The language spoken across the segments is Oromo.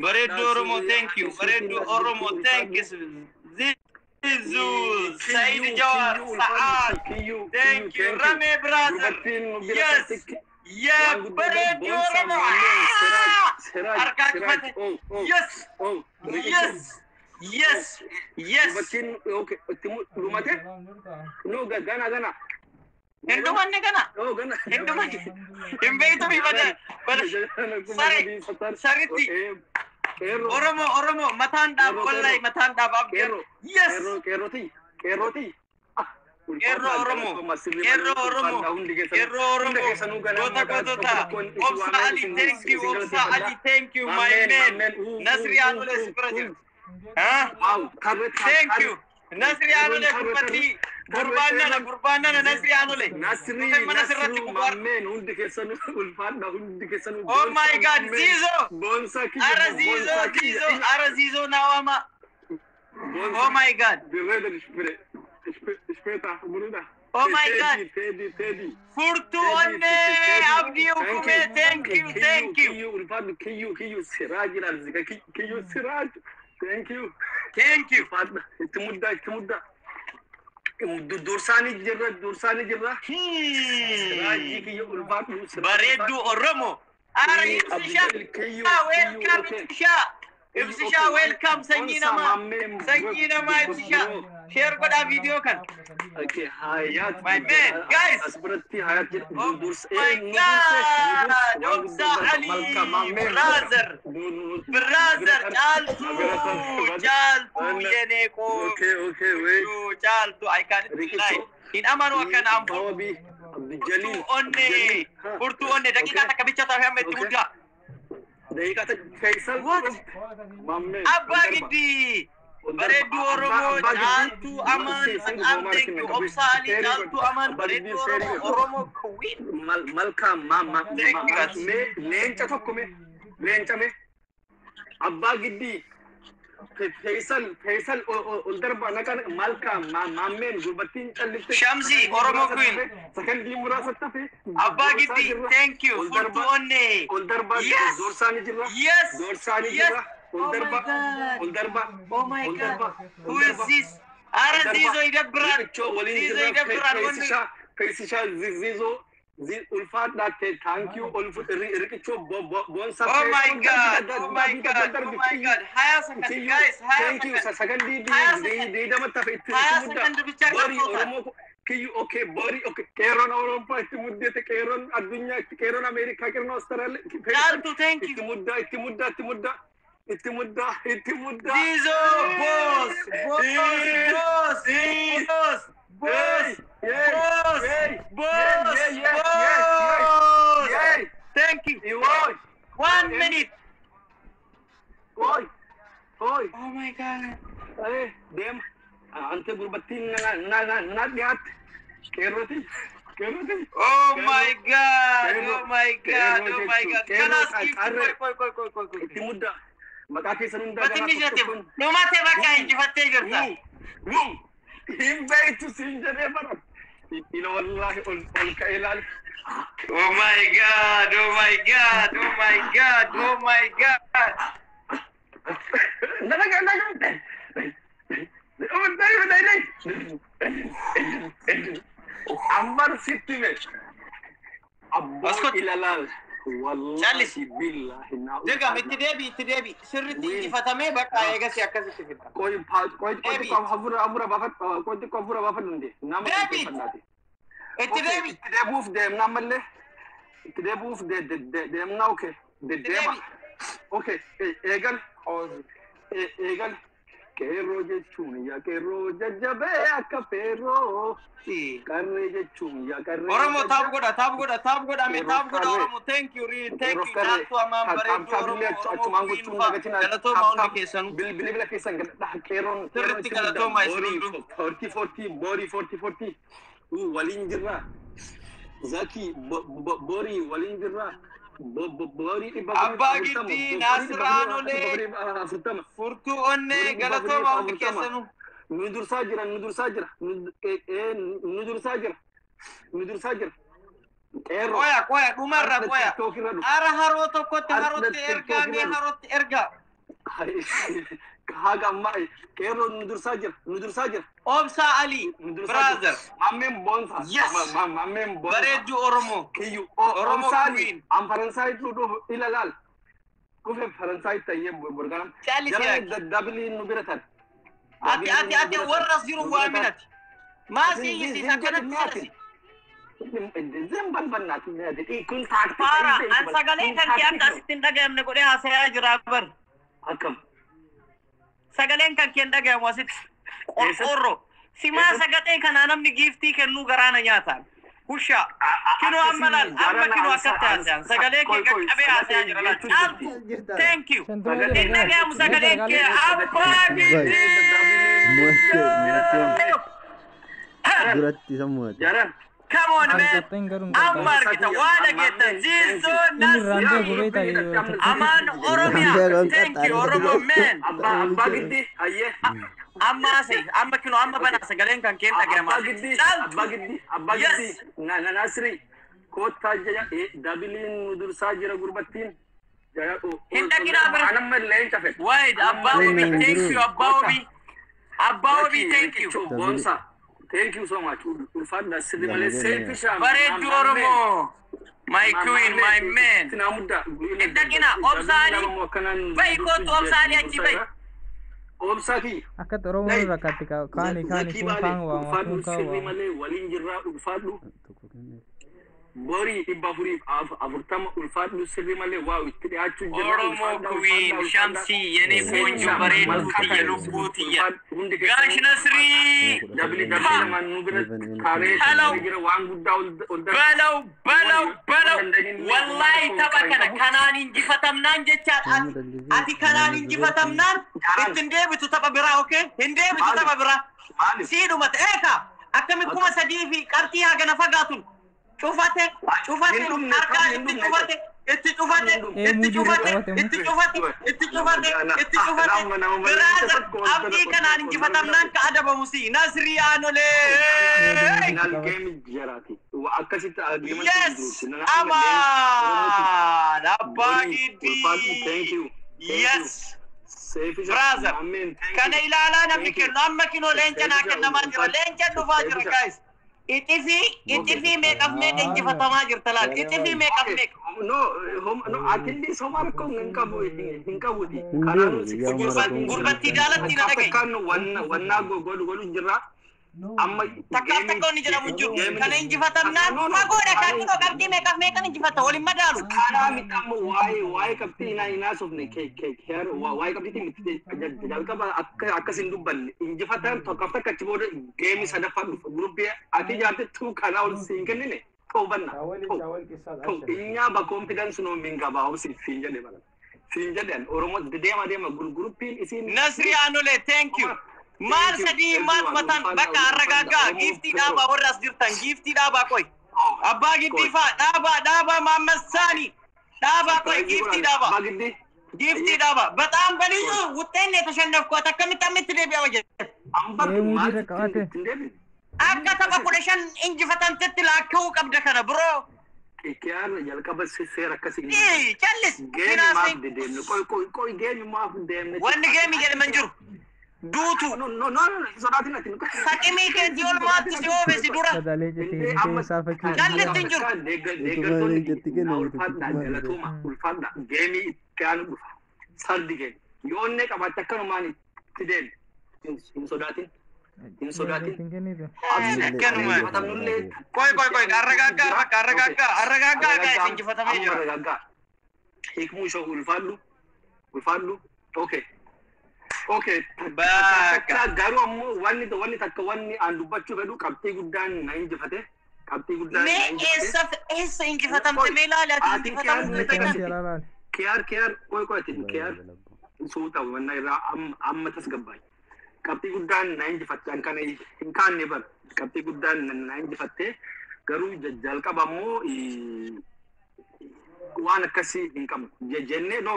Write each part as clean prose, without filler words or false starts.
Bareedduu Oromoo, thank you. Bareedduu Oromoo, thank you. Zizu, Said Jawar, Sa'ad, thank you. Rame brother, yes. Yeah, bareedduu Oromoo. Harkaa qabate. Yes, yes, yes, yes. Dubartiin dhumate? No, gana gana. Hin dhumanne gana. No, gana. Hin dhumanne. Hin beektu bada. Bada. Sare. Saritti. Oromoo, Oromoo, mataan dhaab, wallahi mataan dhaab abdii. Yes. Qeerrooti. Qeerrooti. Qeerroo Oromoo. Qeerroo Oromoo. Qeerroo Oromoo. Goota gootota. Obsa Ali, thank you. Obsa Ali, thank you, my man. Nasri Anulee si bira jira. Thank you. Nasri Anulee gurbatti. Gurbaannana, gurbaannana Nasri Anulee. Nasri, mana sirratti gubaar. Mammeen, hundi keessanuu ulfaadha, hundi keessanuu. Oh my God, Zizo. Boonsaa kiyya. Ara Zizo, Zizo, ara Zizo naawama. Oh my God. Dirree Ishpeeta, Buruda. Oh my God. Teddy, Teddy. Furtuu onnee Abdii Hukumee, thank you, thank you. Kiyyuu ulfaadhu, kiyyuu, kiyyuu Siraaj ilaalzika, kiyyuu Siraaj. Thank you. Thank you. Ulfaadha, itti muddaa, itti muddaa. Dursaanii jirra, dursaanii jirra. Siraajii kiyya ulfaadhu. Bareedduu Oromoo. Ara Ibsishaa, welcome Ibsishaa. Ibsishaa, welcome sanyii namaa. Sanyii namaa Ibsishaa. Share godhaa viidiyoo kana. Okay, Hayat. My man, guys. As biratti Hayat jedhu. Oh my God. Obsa Ali, brother. Brother, Caaltuu, Caaltuu yenee koo. Okay, okay, wait. Caaltuu, I can't lie. Hin amanu akkana amfu. Bawabi, Abdul Furtuu onnee. Furtuu onnee. Daqiiqaa takka bicha taa'ee amma itti muddaa. Daqiiqaa takka Faisal. What? Mammee. Abbaa Giddii. Bareedduu Oromoo, Caaltuu Aman, Am thank you. Obsa Ali, Caaltuu Aman, Bareedduu Oromoo, Oromoo Queen. Malkaam maamma. Thank you, guys. Mee leenca tokko mee leenca mee Abbaa Giddii Faisal Faisal ol darba naqan malkaam maammeen gurbattiin callifte. Shamsi, Oromoo Queen. Sakandii muraasa tafe. Abbaa Giddii, thank you. Furtuu onnee. Ol darba Yes. doorsaanii jirra. Yes. Doorsaanii Yes. jirra. Ol Oh my darba. God. Ol darba. Oh my Ol God. darba. Who is this? Ara Zizo ይደብራል። Riqichoo waliin Zizo jirra. ይደብራል። ወንድ Feesishaa Feesishaa Zizoo ulfaadhaa thank you ol riqichoo boonsaa. Oh my God. Oh my God. Oh my God. 20 ሰከንድ guys, 20 Thank you. ሰከንድ Sakandii 20 ሰከንድ 20 tafe itti 20 muddaa. ሰከንድ ብቻ Borii ቀርቶታል። Oromoo kiyyu okay borii okay qeerroon Awurooppaa itti muddate qeerroon addunyaa itti qeerroon Ameerikaa qeerroon Awustiraaliyaa Caaltuu, thank you. itti muddaa itti muddaa itti muddaa itti muddaa itti muddaa. Zizo, boss, boss, boss, boss, boss, boss, boss, boss. Thank you. One minute. Oi, oi, Oh my God. deema. Ante gurbattiin na dhiyaatte. Qeerrooti, qeerrooti. Oh my God. Oh my God. Oh my God. Kalas gift. ቆይ ቆይ ቆይ ቆይ ቆይ Itti muddaa. Maqaa keessan hundaa በትንሽ ነጥብ ሉማቴ በቃ injifattee jirta. Hin beektu siin jedhee bara. Ila wallaahi ol ol ka'ee ilaali. Oh my God. Oh my God. Oh my God. Oh my God. Naga naga. Ammar sitti me. Abboo Askot. ilalaal. Wallaahi Callis. billaahi naa. Degam itti deebi itti deebi sirriitti injifatamee bakka eegasi akkasitti fidda. Qoy qoy qoy xiqqoo hafuura hafuura baafadhu qoy xiqqoo hafuura baafadhu hundee nama Deebi. qalbeeffannaati. Itti deebi. Itti deebi'uuf deemna ammallee. Itti deebi'uuf deemna okay. Deddeema. Okay eegal. Eegal. Qeerroo jechuun yaa qeerroo jajjabee akka feerroo. Qarree jechuun yaa qarree. Oromoo tap godha tap godha tap godha mee tap godha Oromoo, thank you, really thank you. Caaltuu Amaan, Bareedduu Oromoo, Oromoo Queen fa'a galatooma hundi keessanuu. Bilbila keessan gadhaa qeerroon. Sirriitti galatooma isin hunduu. 40 40 borii 40 40 waliin jirra. Zaki borii waliin jirra. Borii 440. Abbaa Giddii, Naasir Aanolee. 40. Furtuu onnee galatooma hundi keessanuu. Nu dursaa jira, nu dursaa jira, nu dursaa jira, nu dursaa jira. Qeerroo. Qoya qoya dhumarra qoya. TikTok irra dhufu. Ara haroo tokkotti harootti ergaa mee harootti ergaa. Haga ammaa qeerroo nu dursaa jira, nu dursaa jira. Obsa Ali, Nu dursaa jira. brother. Mammeen boonsa. Yes. Mammeen boonsa. Bareedduu Oromoo. Kiyyu. Oromoo Obsaani. Queen. An Faransaay dhufu ila laal. Dhufe Faransaay tayyee borganam. Caalisi Jara yaaki. dabiliin nu bira tan. Ati warra as jiru waaminati. Maasii isiis akkanatti sadasi. Zem balbannaati. Kun taaktika. Faara an sagalee kan kee akka asitti hin dhagayamne godhee haasayaa jira bar. Akkam. Sagaleen kan kee hin dhagayamu asitti. Qorqorroo. Simaa sagalee kanaa namni giiftii kennuu garaana nyaataan. Hushaa. Kinoo amma laal amma kinoo akkatti haasayan. Sagalee kee qaqqabee haasayaa jira laal. Caaltu. Thank you. Hin dhagayamu sagaleen kee abbaa giddii. Duratti isa mo'ate. Jaran. Come on man. Amma argita waa dhageettan. Ziizoo Nasrii. Amaan Oromiyaa. Thank you Oromo man. Abbaa giddii ayyee. Amma haasa'e amma kinoo amma banaa sagaleen kan kee hin dhagayamu. Abbaa giddii Caaltu. abbaa giddii abbaa Yes. giddii Nasrii koottaa jira dabiliin nu dursaa jira gurbattiin. Hin dhaqinaa bira. Anamma leenca fedha. Wait, Abbaa Obii, thank you, Abbaa Obii. Abbaa Obii, thank you. Boonsa. Thank you so much. Ulfaadha sirri malee seefishaa. Bareedduu Oromoo. My queen, my man. Hin dhaqinaa, Obsaanii. Bahi kootu Obsaanii achi bahi. Obsaa kiyya. Akkatti Oromoon rakkatti kaani kaani kun kaan waama kun Ulfaadhu kaan sirri waama. malee waliin jirraa ulfaadhu. Borii 440 ulfaadhu sirri malee waa itti dhiyaachuu jirra. Oromoo queen, Shamsii, yene qoonjoo bareedduu tiyya, lubbuu tiyya. Gaash Nasrii. Dabli dabli lamaan nu bira kaaree Hello. jira waan guddaa ol darba. Balaw, balaw, balaw. Wallaahi tapha kana kanaan injifatamnaan jechaadha. Ati kanaan injifatamnaan ittiin deebitu tapha biraa, okay? Hin deebitu tapha biraa. Maaliif? Siidhumate eeka akkami 3000 fi qabxii hagana fagaatun cufate cufate Hin dhumne, harkaa hin itti dhumne. cufate itti cufate Ee, itti muudii cufate qabate, itti cufate itti cufate itti cufate biraazar abdii kanaan injifatamnaan ka adabamu si Nasrii Aanolee. Final game jiraati. Akkasitti agreement Yes, amaan abbaa Ulfaadhu thank giddii. you. Yes. Brother, kana ilaalaa namni kennu amma kinoo leenca naa kennamaa jira leenca dhufaa jira guys ixifii meeqaf meeqa injifatamaa jirta laal ixifii meeqaf meeqa No, no, atilli soma rakkoo hin qabu hin qabuti. Hin beeku, yaa mara kun. Gurbattii daalatti na dhagaye. Akkaan wannaa godhu godhu jirra. Amma Takkaaf takka inni jedhamu hin jiru kana injifatamnaan fagoodha kaa kinoo qabxii meeqaf meeqan injifata waliin madaalu Kanaa miti amma waa'ee qabxii hinaa hinaa sofne waa'ee qabxiitii miti jalqaba akka akkas hin dubbanne injifataan tokkoof takka achi booda geemii sadaffaa dhufa guruppii ati ijaarte tuu kanaa ol siin kennine ta'uu banna ta'u inyaa ba confidence noo min gabaa ol siin jedhe bala siin jedhan Oromoo deema deema gurguruppiin isiin Nasrii Aanolee thank you maal sadii maal mataan bakka arragaaggaa giiftii dhaabaa warra as jirtan giiftii dhaabaa qoy abbaa giddii faa dhaabaa dhaabaa maammassaanii dhaabaa qoy giiftii dhaabaa Abbaa giddii giiftii dhaabaa በጣም በልዩ ውጤት ነው የተሸነፍኩት akkamitti ammitti deebi'a wajjin amma Ee, muudii maal rakkate. ittiin deebine akka tapha 15 injifatamtetti laakka'uu qabda kana biroo Kiyaar jalqaba seera akkasii Ii, callis Geemi maaf finaansiin deemne qoy qoy qoy geemi maaf deemne. wanni geemi jedhame hin jiru duutu No no no no sodaatin ati. saqimii keetii ol maatti si oofe si dura Sadalee jettee hin saalfachuu. Callitti hin jiru. Deeggartoonni Jetti kenna ulfaadha galatooma ulfaadha geemii itti aanu dhufa sardi geemi yoo inni qabaatte akkanumaan itti deemi hin sodaatin hin sodaatin. Hin kennitu. Akkanuma. Qoy qoy qoy arragaaggaa bakka arragaaggaa arragaaggaa guys injifatamee jira. Arragaaggaa. Hiikmuu ishoo ulfaadhu ulfaadhu okay. Okay. Bakka. Garuu ammoo wanni wanni takka wanni aan dubbachuu fedhu qabxii guddaan na injifate. Qabxii guddaan na Mee injifate. eessa eessa injifatamte mee ilaali ati Ati injifatamuu kiyaar kennan. Akkamitti alaalaal. Kiyaar kiyaar qoy qoy ati kiyaar suuta wanna irraa amma tasgabbaay. Qabxii guddaan na injifatte an kana hin kaanne bara. Qabxii guddaan na injifatte garuu jalqaba ammoo waan akkasii hin qabnu. Jennee no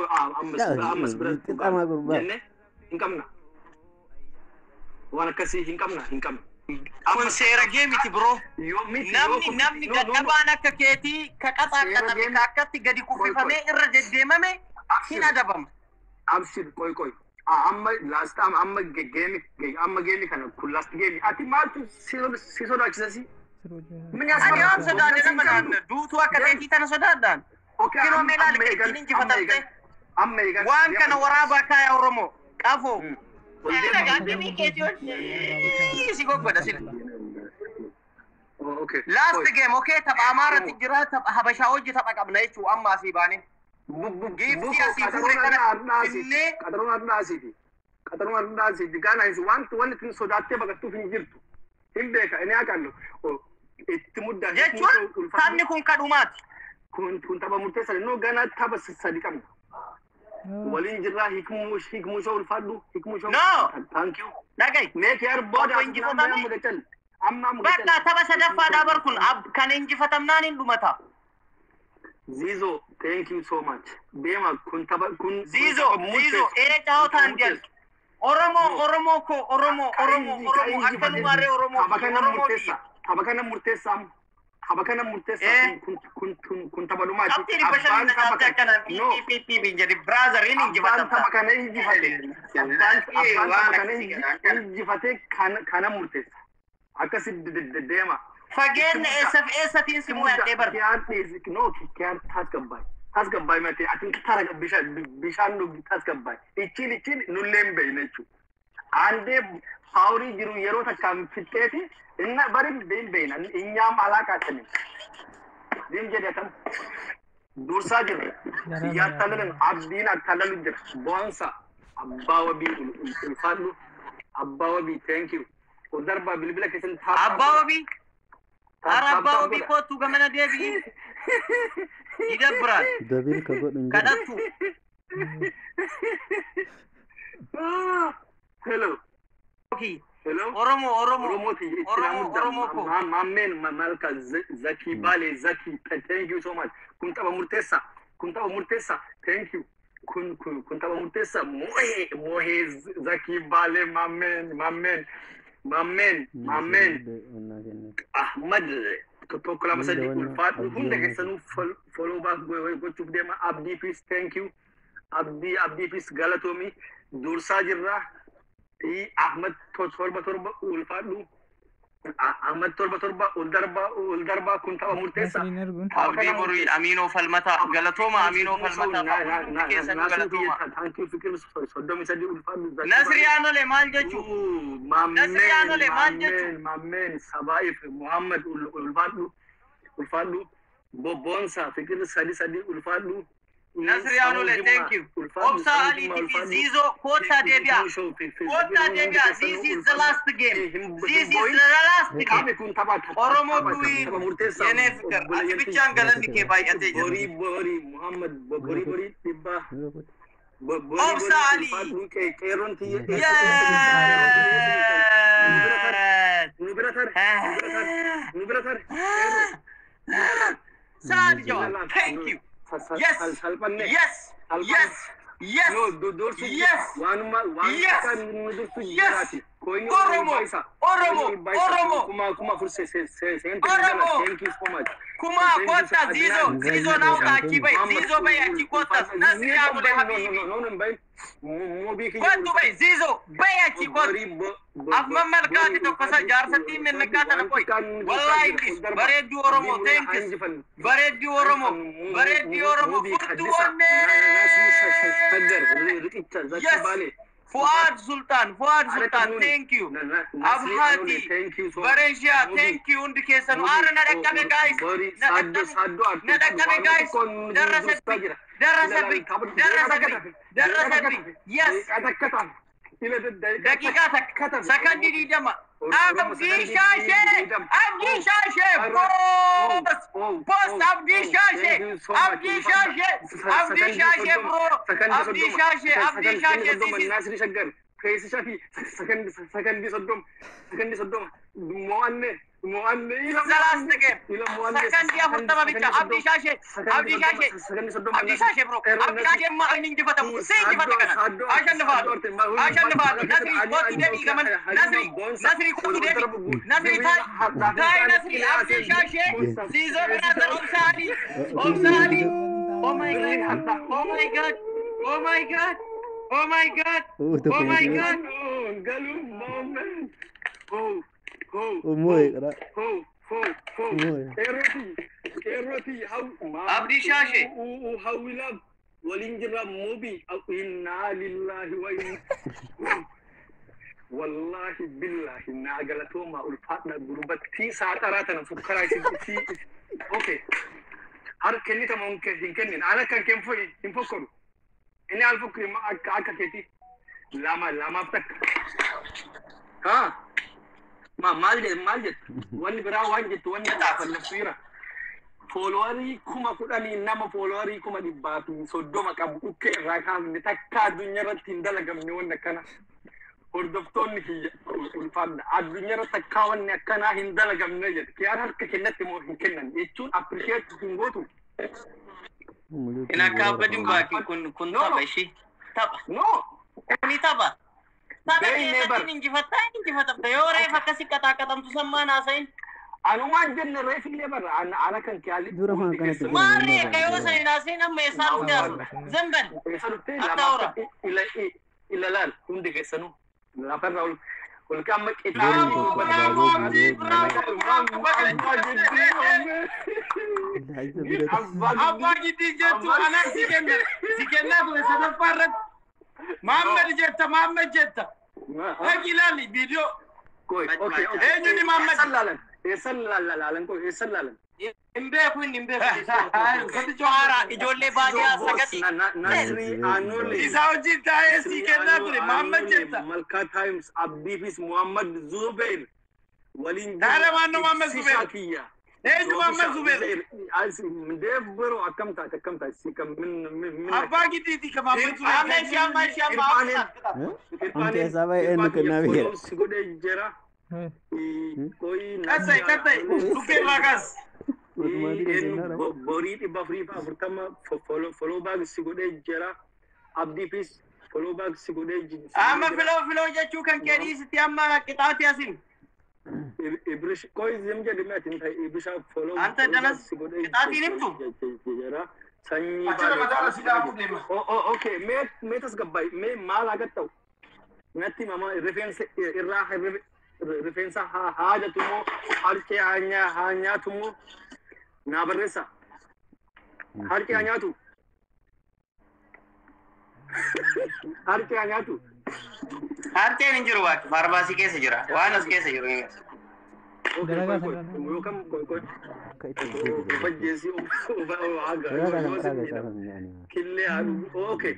ammas bira Xixamaa gurbaa. jennee hin qabna. Waan akkasii hin qabna hin qabna. Kun seera geemiti biroo. Yoo miti Namni namni dadhabaan akka keetii ka qaxaaqatame ka akkatti gadi kuffifamee irra deddeemame hin adabama. Abshir qoy qoy. Amma last time amma game amma game kana kun last game ati maaltu si sodaachisa si? Min Ani waan sodaadhe nama naan duutuu akka ta'eetii tana sodaadhaan. Kinoo mee ilaali ittiin injifatamte. Amma eegan. Waan kana waraabaa kaaya Oromoo qafoo. Si goggoda sila. Okay. Last game okay tapha Amaarratti jira tapha Habashaa hojii tapha qabna jechuu amma asii baane. Giiftii asii fuure kana finnee Qaxaroon addaasiiti. Qaxaroon addaasiiti. Gaana wanti wanti ittiin sodaattee baqattuuf hin jirtu. Hin beeka inni haqallu. Itti muddaa. Jechuun taphni kun kadhumaati. Kun tapha murteessaa noo ganaa tapha sadi qabna. Waliin jirraa hiikmuu hiikmuu ulfaadhu hiikmuu shoo. No. Thank you. Dhaga'i. Meek yaar booda Obbo injifatamne. amma mudacal. Amma mudacal. Bakka tapha sadaffaadhaa bar kun kan injifatamnaan hin dhumata. Zizo, thank you so much. Deema kun tapha kun. Zizo, Zizo, ee caawotaan jedhu. Oromoo, Oromoo koo, Oromoo, Oromoo, Oromoo, akkanumaarree Oromoo, Tapha kana Oromoo murteessa. Tapha kana murteessa. Tapha kana murteessa. Kun kun kun kun tapha dhumaati. Qabxii 500 na caaltee akkanaan PPP hin jedhi brother hin Abbaan injifatamta. tapha kana injifate. Abbaan tapha kana injifate kana murteessa. Akkasi deema. Fageenya eessaaf eessatiin si mo'adhee bar. No, kiyaar tasgabbaay. Tasgabbaay matee ati tara bishaan dhugi tasgabbaay. Ichiin ichiin nullee hin beekne jechuudha. Aandee hawrii jiru yeroo takkaan fixxeeti inna bari hin beekna inyaam alaaqaatani. Dim jedhe tam dursaa jirra. Siyyaa tallalan abdiin attallalu jira. Boonsa abbaa wabii ulfaadhu abbaa wabii thank you. Darbaa bilbila keessan Abbaa wabii. Ara abbaa wabii kootu gamana deebi'i. Idabbiraan. Dabil ka godhu hin jiru. Kadhattu. Hello. Hello. Oromoo, Oromoo. Oromooti Oromoo, Oromoo koo. Maammeen malka Zaki Bale Zaki thank you so much. Kun tapha murteessa. Kun tapha murteessa. Thank you. Kun kun kun tapha murteessa. Moohee moohee Zaki Bale maammeen maammeen maammeen maammeen Ahmad tokko lama sadii ulfaadhu hunda keessanuu follow back gochuuf deema. Abdii peace thank you. Abdii Abdii peace galatoomi dursaa jirra. Ahmad 7 7 ulfaadhu. Ahmad 7 7 ol darbaa kun tapha murteessa. Abdii borii Aminoo Falmataa galatooma Aminoo Falmataa hundi keessanuu galatooma. Nasri Aanolee maal jechuu? Nasri Aanolee maal jechuu? Maammeen Sabaa'if Muhammad ulfaadhu ulfaadhu Bobbonsa Fikir 3 3 ulfaadhu. Nasri Aanolee thank you. Obsa Aliitii fi Ziizoo koottaa deebi'aa. Koottaa deebi'aa. This is the last game. This is the last game. Oromoo durii yenee fikir. Ati bichaan galanni kee baay'atee jira. Borii borii Muhammad borii borii dhibbaa. Obsa Ali. Qeerroon tiyya. Yes. Nu bira tare. Nu bira tare. Saad Jawar. Thank you. Yes. Yes. Yes. Yes. Yes. Waanuma Yes. waan nu dursu Yes. jiraati. Koyni Oromo. Oromo. Oromo. Kuma kuma afur seente Oromo. Thank you so much. Kuma kotta Zizo. Zizo na achi bai. Zizo bai achi kotta. Nasri Aanolee habibi. No no no. Kottu bai Zizo bai achi kottu. Afman malkaati tokko sa jaarsatti mennaqaa tana qoy. Wallaahi kis bareedduu Oromoo thank you. Bareedduu Oromoo bareedduu Oromoo furtuu onnee. Yes. Fuad Sultan Fuad Sultan thank you. Abhaati Bareeshiyaa thank you hundi keessanuu aara na dhaqqabe guys. Na dhaqqabe na dhaqqabe guys. Darra sabbi darra sabbi darra sabbi darra sabbi yes. Daqiiqaa takka sakandii 20 Abdii Shaashee Abdii Shaashee boos boos Abdii Shaashee Abdii Shaashee Abdii Shaashee bro Abdii Shaashee Abdii Shaashee this is Nasri Shaggar Keessa Shafi sakandii 30 sakandii 30 mo'anne mo'anne the last game sakandii 40 bicha Abdii Shaashee Abdii Shaashee Abdii Shaashee bro Abdii Shaashee ma inni injifatamu si injifata kana ashannifaatu ashannifaatu Nasri kootu deebii gaman Nasri Nasri kootu deebii Nasri taay taay Nasri Abdii Shaashee Zizo brother Obsa Ali Obsa Ali Oh my god oh my god oh my god Oh my God. Tokko Oh my mootii. God. Galu moment. Ho ho. Moo'e qara. Ho ho ho. Moo'e. Qeerroti qeerroti haw. Abdii Shaashee. Hawwilaaf waliin jirra mubi. Innaa lillaahi wa inna. Wallaahi billaahi naa galatoomaa ulfaadha gurbattii saaxaraa tana fukkaraa isin isii. Okay. Har kennitama hin kennin. Ana kan kenfu hin fokkoru. Inni al fokkori akka keeti. Lama lamaaf takka. Haa. Ma maal jedhe maal jettu? Wanni biraa waan jettu wanni gaafannaftu jira. Followerii 10,000 nama followerii 130,000 qabu dhukkee irraa kaafne takka addunyaa irratti hin dalagamne wanni akkana. Hordoftoonni kiyya ulfaadha. Addunyaa irratti takkaa wanni akkanaa hin dalagamne jedhe. Kiyaan harka kennatti moo hin kennan jechuun appreciate hin gootu. Hin akka abbadin baaki kun tapha ishii. Tapha. No. Kuni tapha. Tapha Beeknee keessatti bar. Injifattaa injifatamta yoo reef akkasi qaxaaqaxamtu sammaan haasayin. Anumaan jenne reefillee barra ana kan kiyaalli. Dura maan kanatti godhan. Maarree ka yoo san hin haasayin amma eessaa dhufte haasofta. Zamban. Eessa dhuftee Akka hora. lamaaf ilaalaal hundi keessanuu lafarraa ol ol qaama Bravo, bravo, Abdii, bravo, bravo. Abbaa giddii jettu anaan si kenna. Si kennaa ture sadaffaa irratti. Maammed jetta, Maammed jetta. Dhaqi ilaali viidiyoo. Eenyu ni Maammed? Eessan laalan koo eessan laalan? Hin beeku inni hin beeku. Haaraa ijoollee baadiyyaa sagati. Nasrii Aanulee. Isaa wajjin taa'ee si kennaa ture Maammed jetta. Malkaa Times Abdiifis Muhammad Zubeir waliin Taara maannoo Muhammad Zubeir. Kiyya. Eenyu Maammed Zubeir? Deef biroo akkam taate akkam taate si kam min min. Abbaa giddiiti ka Maammed Zubeir. Amma ishee amma ishee amma An keessaa baay'ee nu kennaa beera. Si godhee jira. Koyi Qassai qassai dhukkee irraa kaas. Otomaatii kennaa dha. Borii 440 follow back si godhee jira. Abdiifis follow back si godhee jira. Amma filoo filoo jechuu kan kee dhiisitti amma qixaati asin. Ibrish koyi zim jedhame ati hin ta'e Ibrisha follow. Anta danas qixaatiin himtu? Jira. Sanyii. Achirra mataala si dhaabuu deema. Okay, mee tasgabbaay mee maal agatta'u? Natti mama rifeensa irraa rifeensa haajatu moo harkee haa nyaatu moo naa barreessa. Harkee haa nyaatu. Harkee haa nyaatu. Harteen hin jiru waaki faarmaasii keessa jira waan as keessa jiru. Okay, Dalagaa koi sana koi yookaan koi koi. Akka itti hojjetu. Ufajjeessi Karaa kana karaa keessaa killee haa dhugu. Okay.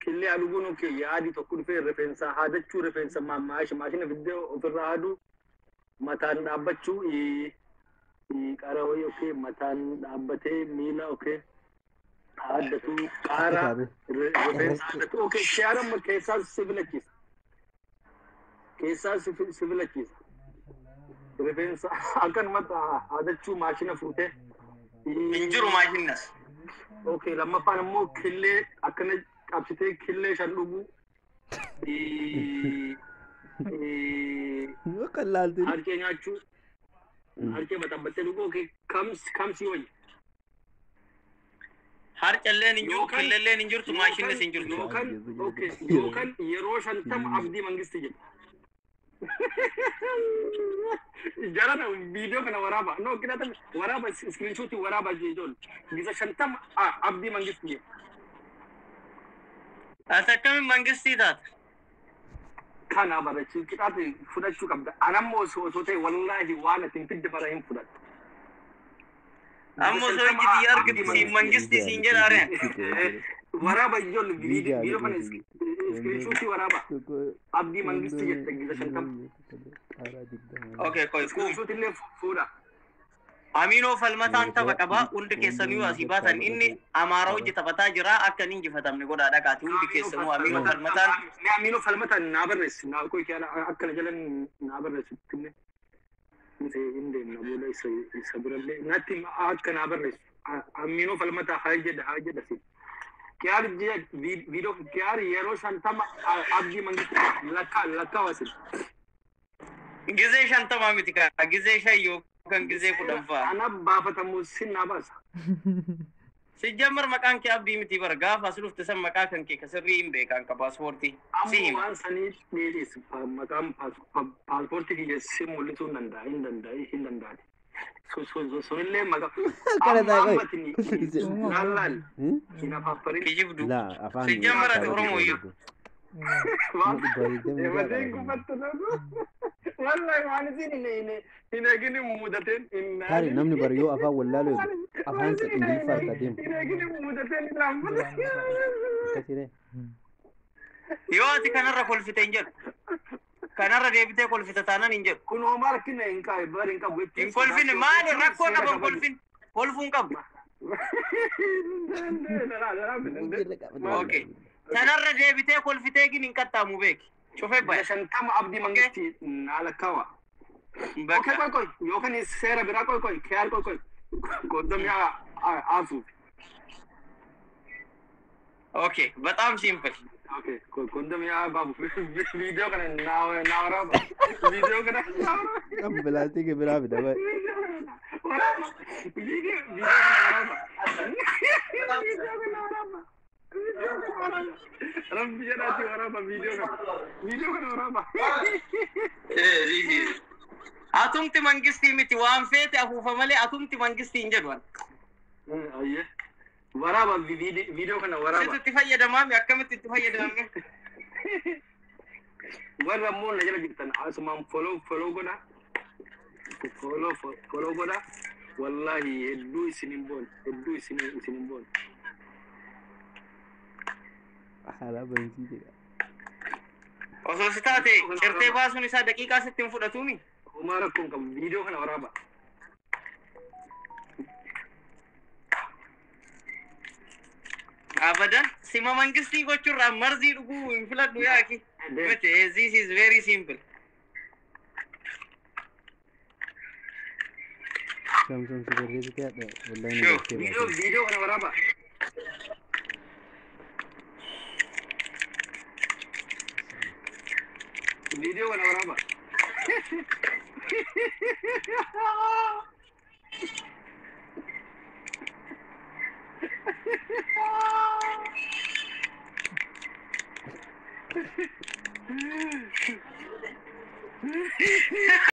Killee haa dhuguun okay yaadi tokko dhufee rifeensa haadachuu rifeensa maashina fiddee ofirraa haaduu mataan dhaabbachuu qara wayii okay mataan dhaabbatee miila okay haaddatu qaara rifeensa haaddatu okay shaaramma keessaa si filachiisa. Keessaa si filachiisa. Rifeensa akkanumatti haadachuu maashina fuutee. Hin jiru maashinnas. Okay, lammaffaan immoo killee akkana qabsitee killee shan dhuguu. Akka laaltu. Harkee nyaachuu. Harkee maxxanfattee dhuguu. Okay, kamsi wayya. Harcalleen hin jiru killeelleen hin jirtu maashinnis hin jirtu. Yookaan okay, yookaan yeroo 50 Abdii Mangisti jedha. Jarana viidiyoo kana waraaba. No, qinaata waraaba iskiriinshuutii waraaba jechuun. Gisa 50 Abdii Mangisti jedha. Ati akkamiin mangistii taata? Kana barachuu qixaate fudhachuu qabda. Anammoo osoo ta'e wallaahi waan ati hin fidde bara hin fudhadhu. Amma osoo ijji argitu siin mangistii siin jedha areen. Waraaba ijoollee viidiyoo kana iskiriinshuutii waraaba. Abdii Mangisti jette gisa 50. Okay, koi kuum. Iskiriinshuutii illee fuudha. Aminoo falmataan tapha qabaa hundi keessanuu asii baatan inni Amaaraa hojii taphataa jira akka inni injifatamne godhaa dhaqaati hundi keessanuu Aminoo falmataan. Mee Aminoo falmataan naa barreessi naa koi kiyaala akkana jalan naa barreessi tinne. Hin deemna booda isa birallee natti akka naa barreessu. Aminoo falmataa haa jedha haa jedha si. Kiyaar viidiyoo kiyaar yeroo 50 Abdii Mangisti lakkaa lakkaa wasin. Gizee 50 miti kaa gizee 5 yookaan gizee 10 fa'a. Ana baafatamu sin naa baasa. Sijjamar maqaan kee Abdii miti bara gaafa as dhufte san maqaa kan kee ka sirrii hin beekan ka paaspoortii. Si Amma hima. waan sanii dhiis maqaan paaspoortii kiyya si mul'isuu hin danda'a hin danda'a hin danda'ani. Sunillee maqaa Akkana amma ta'a qoy. ammatiin laal hin afaaffarin. Kijibdu. Laa afaan Sijjamar ati Oromoo iyyuu. Waan 126 eebateen qaba. gubatta ta'u. Wallahi waan isin hin eegin mudateen hin Taari namni bari yoo afaan wallaaluu eegu afaan isa Ingiliffaa harkaa deemu. Hin eegin mudateen hin raanfate. Akkasii Yoo ati kanarra kolfite hin jedhu. Kanarra deebitee kolfite taanaan hin jedhu. Kun homaa rakkina hin qabu bari hin qabu jechuun. Hin kolfine maali rakkoo qaban kolfin. Kolfuun qabu. Okay. Kanarra deebitee kolfitee gin hin qaxxaamu beeki. Cufee baya. 50 Abdii Mangistii naalakkawa. Okay, Bakka. qoy qoy yookaan seera biraa qoy qoy keer qoy qoy qoddamii aafuuf. Okay. በጣም simple. Okay, qoddamii baafuuf viidiyoo kana naa waraaba. Viidiyoo kana naa waraaba. Kan pilaastika biraa fida baay'ee. Waraaba. Viidiyoo kana waraaba. Viidiyoo kana waraaba. Viidiyoo kana waraaba. Rabbi jedhaati waraaba viidiyoo kana. Viidiyoo kana waraaba. Atumti mangistii miti waan feete afuufa malee atumti mangistii hin jedhu. Ayyee. Waraaba viidiyoo kana waraaba. Situ itti fayyadamaami akkamitti itti fayyadamame? Warra immoo na jala jirtan asumaan follow follow godha. Follow follow godha. Wallahi hedduu isinin boon hedduu isinin boon. Haala bantii jedha. Osoo si taate cirtee baasuun isaa daqiiqaa sitti hin fudhatuumi. Homaa rakkoon qabu viidiyoo kana waraaba. Abadan sima mangistii gochuurraa marzii dhuguu hin filadhu yaaki. Miti this is very simple. Samson si barreessite haadha wallahi ni Sure. gartee Viidiyoo baate. viidiyoo kana waraaba. Viidiyoo kana waraaba.